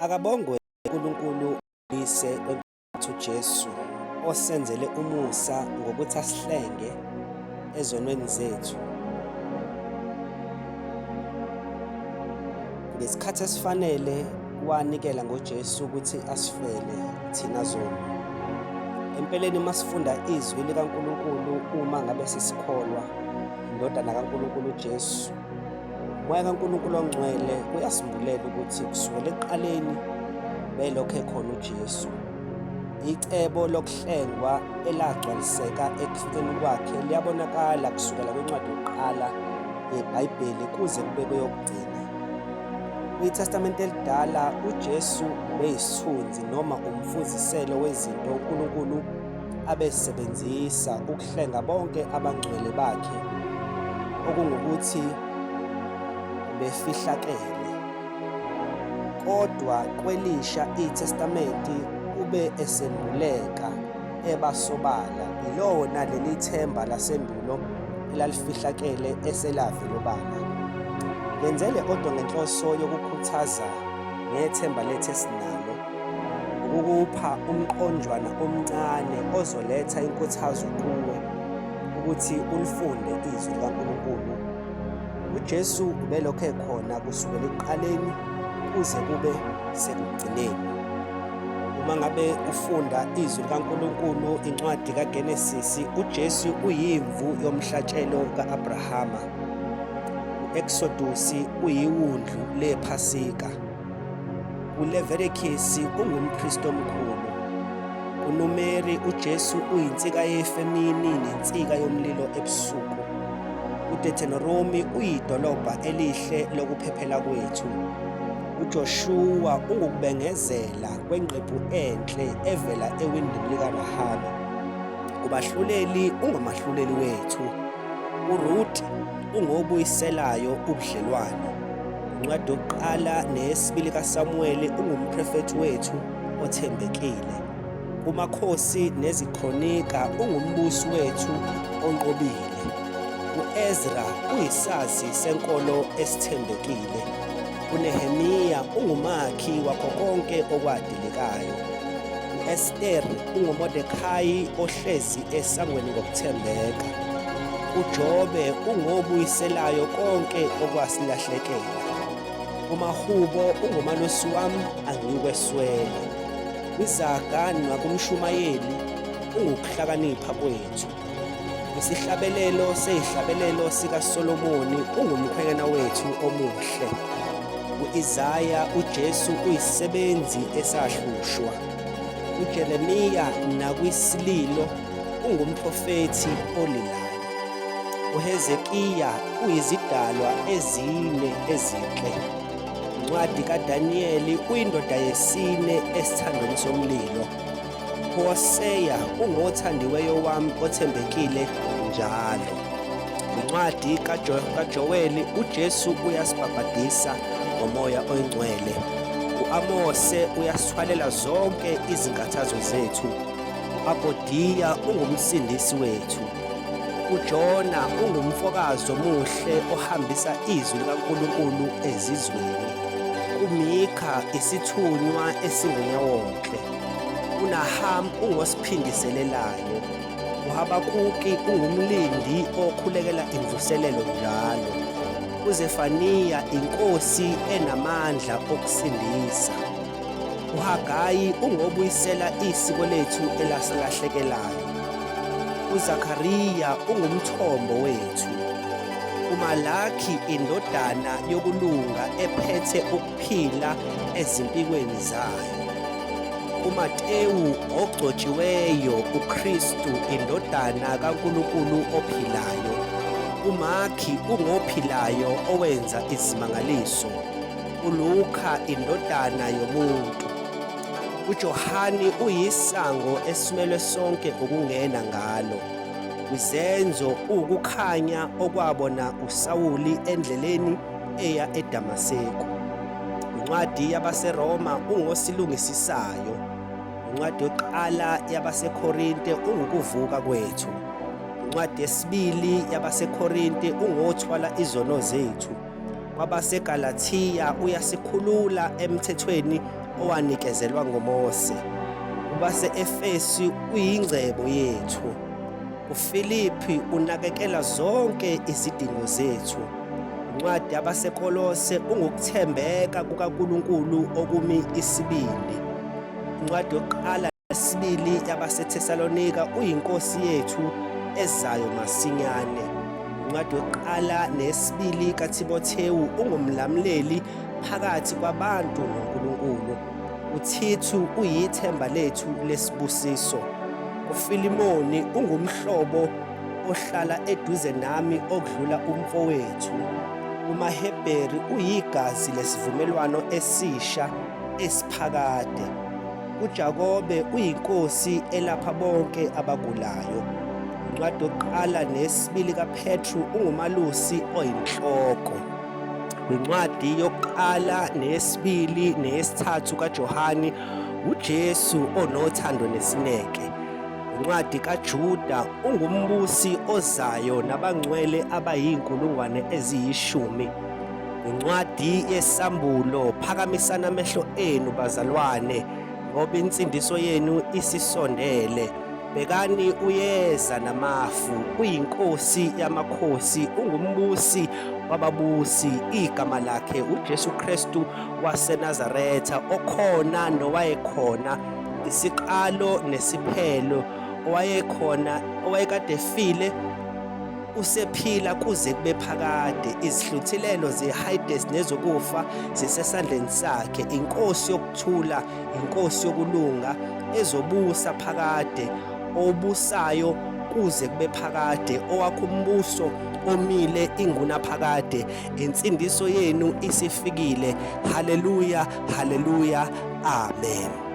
Akabongwe uNkulunkulu uYise wenkosi uJesu osenzele umusa ngokuthi asihlenge ezonweni zethu. Ngesikhathi esifanele wanikela ngoJesu ukuthi asifele thina zoni. Empeleni uma sifunda izwi likaNkulunkulu uma ngabe sisikholwa iNdodana kaNkulunkulu uJesu, Umoya kaNkulunkulu ongcwele uyasimbulela ukuthi kusukela ekuqaleni belokhu ekhona uJesu. Icebo lokuhlengwa elagcwaliseka ekufikeni kwakhe liyabonakala kusukela kwincwadi yokuqala yeBhayibheli kuze kube kweyokugcina. KwiTestamente Elidala, uJesu ubeyisithunzi noma umfuziselo wezinto uNkulunkulu abezisebenzisa ukuhlenga bonke abangcwele bakhe, okungukuthi ubefihlakele. Kodwa kwelisha iTestamenti ube esembuleka eba sobala yilowo naleli themba lasendulo elalifihlakele eselavela obala. Ngenzele kodwa ngenhloso yokukhuthaza ngethemba lethu esinalo ukukupha umqonjwana omncane ozoletha inkuthazo kuwe ukuthi ulifunde izwi likaNkulunkulu. UJesu ubelokhu ekhona kusukela ekuqaleni kuze kube sekugcineni. Uma ngabe ufunda izwi likaNkulunkulu, incwadi kaGenesisi, uJesu uyimvu yomhlatshelo ka-Abrahama. U-Eksodusi uyiwundlu lePhasika. KuLeviticus ungumpristi omkhulu. KuNumeri uJesu uyinsika yefu emini nensika yomlilo ebusuku. KuDeuteronomi uyidolobha elihle lokuphephela kwethu. UJoshuwa ungukubengezela kwengqephu enhle evela ewindini likaRahabi. Kubahluleli ungumahluleli wethu. URuth ungobuyiselayo ubudlelwano. Incwadi yokuqala neyesibili kaSamuweli ungumprofethi wethu othembekile. KuMakhosi neziKronika ungumbusi wethu onqobile. U-Ezra uyisazi senkolo esithembekile. UNehemiya ungumakhi wakho konke okwadilikayo. U-Esteri unguMordekhayi ohlezi esangweni ngokuthembeka. UJobe ungobuyiselayo konke okwasilahlekela. UMahubo ungumalusi wami angikweswela. KwiZaga nakuMshumayeli ungukuhlakanipha kwethu. Isihlabelelo seyihlabelelo sikaSolomoni ungumkhwenyana wethu omuhle. U-Isaya uJesu uyisisebenzi esahlushwa. UJeremiya nakwisililo ungumprofethi olilayo. UHezekiya uyizidalwa ezine ezinhle. Incwadi kaDaniyeli uyindoda yesine esithandweni somlilo. Hoseya ungothandiweyo wami othembekile njalo. Incwadi kaJoweli uJesu uyasibhabhadisa ngomoya oyingcwele. U-Amose uyasithwalela zonke izinkathazo zethu. U-Abhodiya ungumsindisi wethu. UJona ungumfokazi omuhle ohambisa izwi likaNkulunkulu ezizweni. UMikha isithunywa esingunyawonhle. UNaham ungosiphindiselelayo. UHabakuki ungumlindi okhulekela imvuselelo njalo. UZefaniya inkosi enamandla okusindisa. UHagayi ungobuyisela isiko lethu elasilahlekelayo. UZakariya ungumthombo wethu. UMalaki indodana yokulunga ephethe ukuphila ezimpikweni zayo. UMatewu ogcotshiweyo uKristu indodana kaNkulunkulu ophilayo. UMakhi ungophilayo owenza izimangaliso. uLukha indodana yomuntu. UJohani uyisango esimelwe sonke ukungena ngalo. Kwizenzo uwukukhanya okwabona uSawuli endleleni eya eDamaseku. Incwadi yabaseRoma ungosilungisisayo. Incwadi yokuqala yabaseKorinte ungukuvuka kwethu. Incwadi yesibili yabaseKorinte ungothwala izono zethu. KwabaseGalathiya uyasikhulula emthethweni owanikezelwa ngoMose. Kubase-Efesu uyingcebo yethu. UFilipi unakekela zonke izidingo zethu. Incwadi yabaseKolose ungukuthembeka kukaNkulunkulu okumi isibindi. Incwadi yokuqala nesibili yabaseThesalonika uyiNkosi yethu ezayo masinyane. Incwadi yokuqala nesibili kaThimothewu ungumlamuleli phakathi kwabantu noNkulunkulu. UThithu uyithemba lethu lesibusiso. UFilimoni ungumhlobo ohlala eduze nami okudlula umfowethu. UmaHebheri uyigazi lesivumelwano esisha esiphakade. UJakobe uyinkosi elapha bonke abagulayo. Incwadi yokuqala nesibili kaPetru ungumalusi oyinhloko. Kwincwadi yokuqala neyesibili neyesithathu kaJohane uJesu onothando nesineke. Incwadi kaJuda ungumbusi ozayo nabangcwele abayinkulungwane eziyishumi. Incwadi yeSambulo phakamisana amehlo enu bazalwane ngoba insindiso yenu isisondele. Bhekani uyeza namafu, uyinkosi yamakhosi, ungumbusi wababusi, igama lakhe uJesu Kristu waseNazaretha, okhona nowayekhona, isiqalo nesiphelo, owayekhona, owayekade efile, usephila kuze kube phakade. Izihluthilelo zeHades nezokufa zisesandleni sakhe. Inkosi yokuthula, inkosi yokulunga ezobusa phakade, obusayo kuze kube phakade, owakho umbuso omile ingunaphakade. Insindiso yenu isifikile. Haleluya, haleluya, amen.